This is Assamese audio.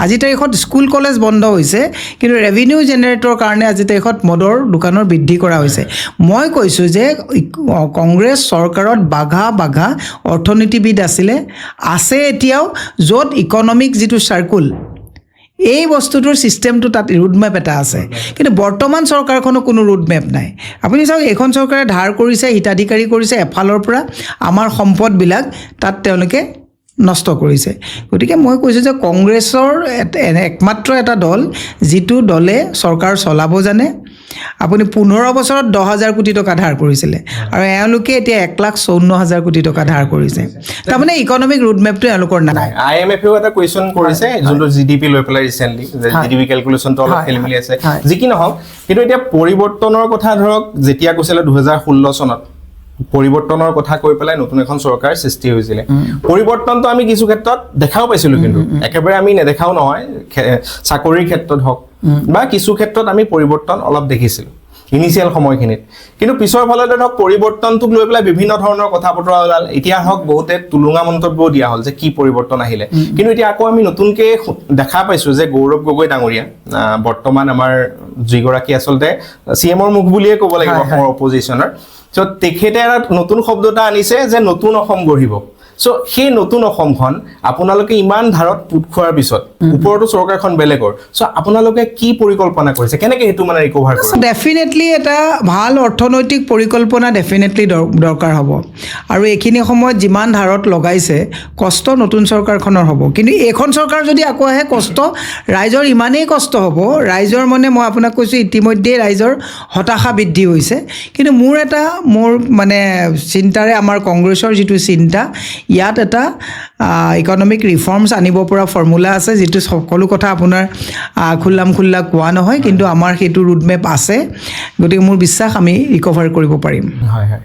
আজি তাৰিখত স্কুল কলেজ বন্ধ হৈছে, কিন্তু ৰেভিনিউ জেনেৰেটৰ কাৰণে আজি তাৰিখত মদৰ দোকানৰ বৃদ্ধি কৰা হৈছে। মই কৈছোঁ যে কংগ্ৰেছ চৰকাৰত বাঘা বাঘা অৰ্থনীতিবিদ আছিলে, আছে এতিয়াও, য'ত ইকনমিক যিটো চাৰ্কুল, এই বস্তুটোৰ ছিষ্টেমটো তাত ৰোডমেপ এটা আছে। কিন্তু বৰ্তমান চৰকাৰখনৰ কোনো ৰোডমেপ নাই। আপুনি চাওক, এইখন চৰকাৰে ধাৰ কৰিছে, হিতাধিকাৰী কৰিছে, এফালৰ পৰা আমাৰ সম্পদবিলাক তাত তেওঁলোকে নষ্ট কৰিছে। গতিকে মই কৈছোঁ যে কংগ্ৰেছৰ একমাত্ৰ এটা দল, যিটো দলে চৰকাৰ চলাব জানে। আপুনি 15 বছৰত 10,000 কোটি টকা ধাৰ কৰিছিলে আৰু এওঁলোকে এতিয়া 1,54,000 কোটি টকা ধাৰ কৰিছে। তাৰমানে ইকনমিক ৰোডমেপটো এওঁলোকৰ নাই। I am এফেও এটা কুৱেশ্যন কৰিছে, যোনটো জিডিপি লৈ পেলাই ৰিচেণ্টলি, জিডিপি কেলকুলেশ্যনটো অলপ খেলি মেলি আছে। যি কি নহওক, কিন্তু এতিয়া পৰিৱৰ্তনৰ কথা ধৰক যেতিয়া কৈছিলে, 2016 চনত পৰিৱৰ্তনৰ কথা কৈ পেলাই নতুন এখন চৰকাৰ সৃষ্টি হৈছিলে। পৰিৱৰ্তনটো আমি কিছু ক্ষেত্ৰত দেখাও পাইছিলো, কিন্তু একেবাৰে আমি নেদেখাও নহয়। চাকৰিৰ ক্ষেত্ৰত হওক বা কিছু ক্ষেত্ৰত আমি পৰিৱৰ্তন অলপ দেখিছিলো ইনিচিয়েল সময়খিনিত। কিন্তু পিছৰ ফালে ধৰক পৰিৱৰ্তনটোক লৈ পেলাই বিভিন্ন ধৰণৰ কথা বতৰা ওলাল। এতিয়া হওক বহুতে টুলুঙা মন্তব্যও দিয়া হ'ল যে কি পৰিৱৰ্তন আহিলে। কিন্তু এতিয়া আকৌ আমি নতুনকে দেখা পাইছো যে গৌৰৱ গগৈ ডাঙৰীয়া, বৰ্তমান আমাৰ যিগৰাকী আচলতে চি এমৰ মুখ বুলিয়ে ক'ব লাগিব অসমৰ অপজিশ্যনৰ, চ' তেখেতে এটা নতুন শব্দ এটা আনিছে যে নতুন অসম গঢ়িব। চ' সেই নতুন অসমখন আপোনালোকে ইমান ধাৰত পোত খোৱাৰ পিছত, ওপৰতো চৰকাৰখন বেলেগৰ, চ' আপোনালোকে কি পৰিকল্পনা কৰিছে, কেনেকে সেইটো মানে ৰিকভাৰ কৰিব? ডেফিনেটলি এটা ভাল অৰ্থনৈতিক পৰিকল্পনা ডেফিনেটলি দৰকাৰ হ'ব। আৰু এইখিনি সময়ত যিমান ধাৰত লগাইছে, কষ্ট নতুন চৰকাৰখনৰ হ'ব। কিন্তু এইখন চৰকাৰ যদি আকৌ আহে, কষ্ট ৰাইজৰ ইমানেই কষ্ট হ'ব ৰাইজৰ, মানে মই আপোনাক কৈছোঁ, ইতিমধ্যেই ৰাইজৰ হতাশা বৃদ্ধি হৈছে। কিন্তু মোৰ মানে চিন্তাৰে, আমাৰ কংগ্ৰেছৰ যিটো চিন্তা, ইয়াত এটা ইকনমিক ৰিফৰ্মছ আনিব পৰা ফৰ্মুলা আছে, যিটো সকলো কথা আপোনাৰ খোল্লাম খোল্লা কোৱা নহয়, কিন্তু আমাৰ সেইটো ৰোডমেপ আছে। গতিকে মোৰ বিশ্বাস, আমি ৰিকভাৰ কৰিব পাৰিম। হয় হয়।